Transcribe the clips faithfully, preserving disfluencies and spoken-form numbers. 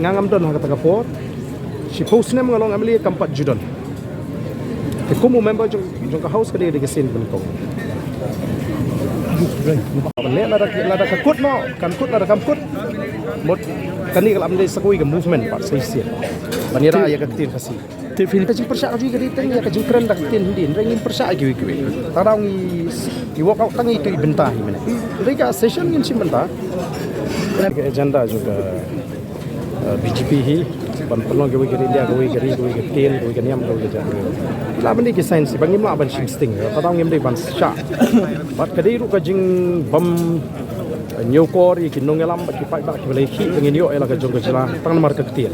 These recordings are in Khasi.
Nga ngam don ha kata ka por. Shiphew snem nga long M L A kam pat ju don. Te kum u member jong, jong ka House ka dei, dei ka sien ban kong. Ban leh lada, lada ka kut noh, kan kut lada kam kut. Mut kane ka la ym dei sa kawei ka movement pat sa shisien ban ïada ïa ka ktien Khasi. Te phi ka jingpyrshah ka jong ngi ka dei tang ïa ka jingkren da ka ktien Hindi, hynrei ngim pyrshah ïa kiwei kiwei. Tang ngi, ngi walk out tang ïa kiwei bynta hi mynne. Hynrei ka session ngin shim bynta. Ka agenda jong ka, eh, B J P hi ban pynlong kawei ka ri India, kawei ka ri, kawei ka ktien, kawei ka niam, kawei ka jait. Ki la ban dei ki sign shi ba ngim lah ban shim sting. Tang ngim dei ban shah. Bad ka dei ruh ka jingbym, eh, ñiewkor ïa ki nongïalam bad ki paidbah kiba la ïakhih ba ngin ïoh ïa la ka jong ka jylla tang namar ka ktien.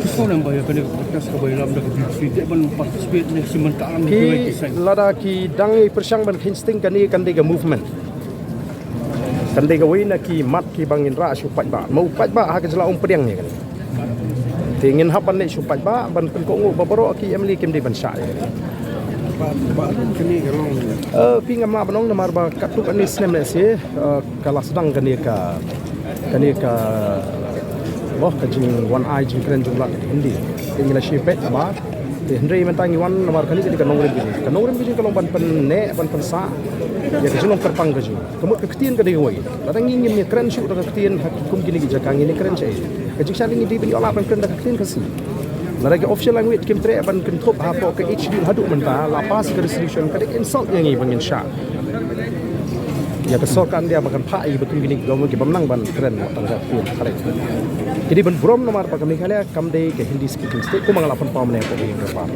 Ki sngewbha ïa kane ka podcast kaba ïalam da ka B B C te ban participate ne shim bynta lang. Ki, lada ki dang ïa pyrshang ban kheiñ sting, kane kan dei ka movement. Kan dei kawei na ki mat kiba ngin rah sha u paidbah. Ma u paidbah ha ka jylla um pdiang ïa kane. Te ngin hap ban leit sha u paidbah ban pynkohnguh ba baroh ki M L A kim dei ban shah ïa kane. Ba, ba, kane ka long. Eh, phi, ngam lah ban ong namar ba katto katne snem lehse, eh, ka la sdang kane ka, kane ka, oh, ka jingwan ai jingkren jong u Lat Hindi. Te ngi la shim beit ba, te hynrei mynta ngi wan namar kane ka dei ka nongrim ka jong, ka nongrim ka jong ka long ban pynneh, ban pynsah ïa ka jinglong kyrpang ka jong. Ka mut ka ktien ka dei kawei. Lada ngi ngim ïakren shuh da ka ktien ha kum kine ki jaka, ngin ïakren shaei? Ka jingshah ngi dei ban ïoh lad ban kren da ka ktien Khasi. Lada ka official language kim treh ban kynthup hapoh ka H D haduh mynta, la pass ka resolution, ka dei ka insult ïa ngi ba ngin shah ïa ka sorkar India ba kan phah ïa ki ba kum kine ki government ki bym nang ban kren tang ka ktien. Khalei ki dei ban burom namar ba ka Meghalaya kam dei ka Hindi speaking state, kumba nga la pynpaw mynne hapoh ka ïing ka par.